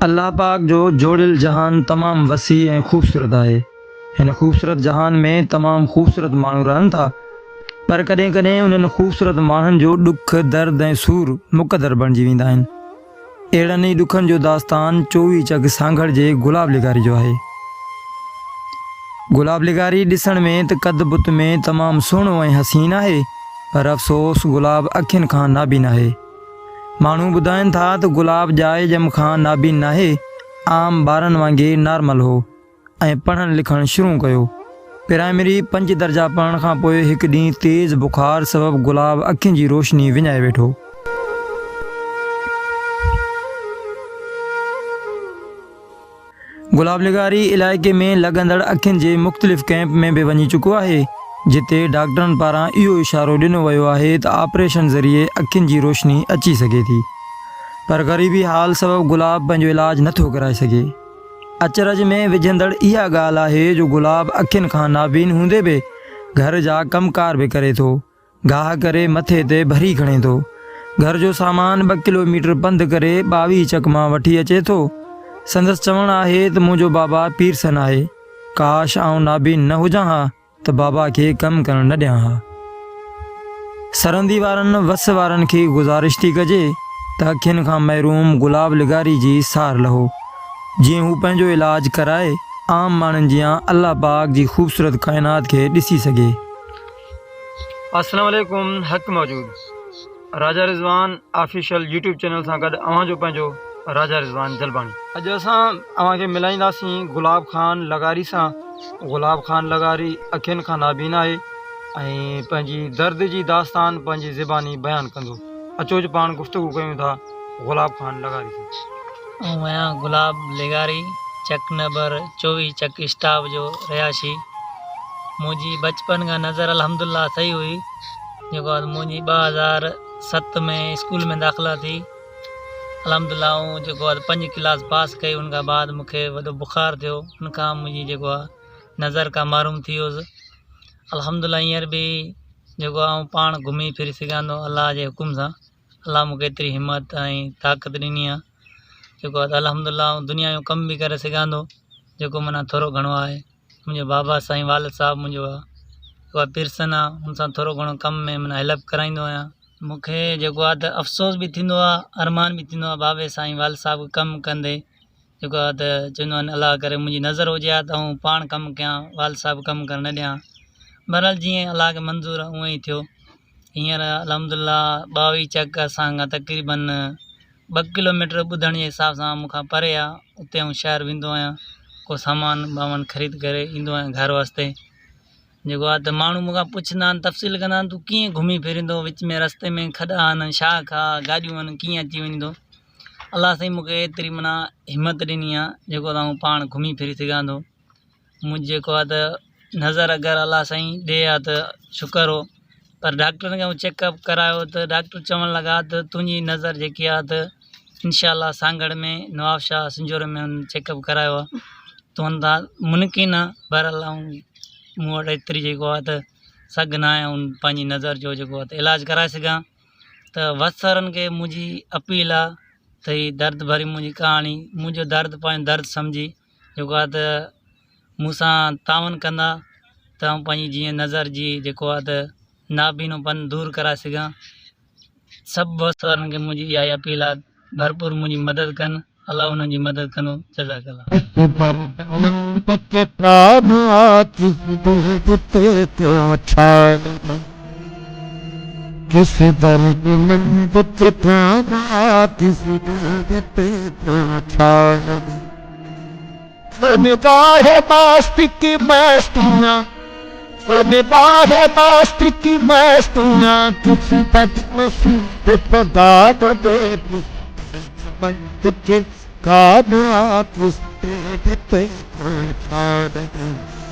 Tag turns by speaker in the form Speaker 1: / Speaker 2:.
Speaker 1: الله پاڪ جو جوڙيل جهان تمام وسيع ۽ خوبصورت آهي. هن خوبصورت جهان ۾ تمام خوبصورت ماڻهو رهن ٿا. پر ڪڏهن ڪڏهن انهن خوبصورت ماڻهن جو ڏک، درد ۽ سور مقدر بڻجي ويندا آهن. اهڙن ئي ڏکن جو داستان چوويهه چڪ سانگهڙ جي گلاب لغاري جو آهي. گلاب لغاري ڏسڻ ۾ ته قد بت ۾ تمام سهڻو ۽ حسين آهي پر افسوس گلاب اکين کان نابين آهي. ماڻهو ٻڌائين ٿا ته گلاب ڄائي ڄم کان نابين ناهي، عام ٻارن وانگي نارمل هو ۽ پڙهڻ لکڻ شروع ڪيو. پرائمري پنج درجا پڙهڻ کان پوء هڪ ڏينهن تيز بخار سبب گلاب اکين جي روشني وڃائي ويٺو. گلاب لغاري علائقي ۾ لڳندڙ اکين جي مختلف ڪئمپ ۾ به وڃي چڪو آهي، جتي ڊاڪٽرن پاران اهو اشارو ڏنو ويو آهي ته آپريشن ذريعي اکين جي روشني اچي سگهي ٿي، پر غريبي حال سبب گلاب پنهنجو علاج نٿو ڪرائي سگهي. اچرج ۾ وجهندڙ اها ڳالهه آهي جو گلاب اکين کان نابين هوندي به گهر جا ڪم ڪار به ڪري ٿو. گاهه ڪري مٿي تي ڀري کڻي ٿو. گهر جو سامان ٻه ڪلو ميٽر پنڌ ڪري 22 چڪ مان وٺي اچي ٿو. سندس چوڻ آهي ته منهنجو بابا پيرسن آهي. ڪاش آئون نابين نه هجان ها ته بابا کي ڪم ڪرڻ نه ڏيان ها. سرندي وارن وس وارن کي گذارش ٿي ڪجي ته اکين کان محروم گلاب لغاري جي سار لهو. جيئن هو پنهنجو علاج ڪرائي عام ماڻهن جيان الله پاڪ جي خوبصورت ڪائنات کي ڏسي سگهي. السلام عليڪم حق موجود Raja Rizwan official YouTube channel سان گڏ اوهان جو پنهنجو راجا رضوان جلباڻي. اڄ اسان اوهان کي ملائينداسين گلاب خان لغاري سان. گلاب خان لغاري اکين کان نابين آهي ۽ پنهنجي درد جي داستان پنهنجي زباني بيان ڪندو. اچو اڄ پاڻ گفتگو ڪيون ٿا گلاب خان لغاري سان.
Speaker 2: آئون آهيان گلاب لغاري چڪ نمبر 24 چڪ اسٽاپ جو رهائشي. منهنجي بچپن کان نظر الحمد الله صحيح هئي جيڪو آهي منهنجي 2007 ۾ اسڪول ۾ داخلا ٿي الحمد الله آئون جيڪو آهي پنج ڪلاس پاس ڪئي ان کان بعد مونکي وڏو بخار ٿيو ان کان منهنجي جيڪو آهي نظر کان محروم ٿي ويس الحمد الله هينئر به جيڪو آئون پاڻ گهمي ڦري سگهان ٿو الله جي حڪم سان الله مونکي ايتري همت ۽ طاقت ڏني آهي جيڪو آهي الحمد الله آئون دنيا جو ڪم به ڪري سگهان ٿو جيڪو معنيٰ ٿورو گهڻو آهي منهنجو بابا سائين والد صاحب منهنجو آ اها پيرسن آ ان سان ٿورو گهڻو ڪم ۾ معنيٰ هيلپ ڪرائيندو آهيان. مون کي جيڪو آ ته افسوس به ٿيندو آ ارمان به ٿيندو آ بابي سائين والد صاحب ڪم ڪندي جيڪو آ ته چوندو آهن الله ڪري منهنجي نظر هجي ها ته آئون پاڻ ڪم ڪيان والد صاحب ڪم ڪرڻ نه ڏيان بهرحال جيئن الله کي منظور آ اونئن ئي ٿيو هينئر الحمد لله 22 چڪ اسان کان تقريبن ٻه ڪلو ميٽر ٻڌڻ جي حساب سان مون کان پري آ اتي آئون شهر ويندو آهيان ڪو سامان وامان خريد ڪري ايندو آهيان گهر واسطي جيڪو آ ته ماڻهو مون کان پڇندا آهن تفصيل ڪندا آهن تون ڪيئن گهمي ڦريندو وچ ۾ رستي ۾ کڏا آهن شاخ آ گاڏيون آهن ڪيئن اچي وڃندو الله سائين مون کي ايتري معنيٰ همت ڏني آ جيڪو آئون پاڻ گهمي ڦري سگهان ٿو منهنجي جيڪو آ ته نظر اگر الله سائين ڏي ها ته شڪر هو پر ڊاڪٽرن کان چيڪ اپ ڪرايو ته ڊاڪٽر چوڻ لڳا ته تنهنجي نظر جيڪي آ ته انشاء الله سانگهڙ ۾ نواب شاهه سنجهوري ۾ چيڪ اپ ڪرايو آ چون ٿا ممڪن آ بهرحال آئون مون وٽ ايتري جيڪو آ ته سگهه نه آهي آئون پنهنجي نظر جو جيڪو آ ته علاج ڪرائي سگهان ته وسرن کي منهنجي اپيل آ ته هي درد ڀري منهنجي ڪهاڻي منهنجو درد پنهنجو درد سمجهي جيڪو آهي ته مون سان تعاون ڪندا ته آئون پنهنجي جيئن نظر جي جيڪو آهي ته نابينو پن دور ڪرائي سگهان سڀ دوست وارن کي منهنجي اها ئي اپيل آهي ڀرپور منهنجي مدد ڪن الله انهن جي مدد ڪندو جزاڪ الله.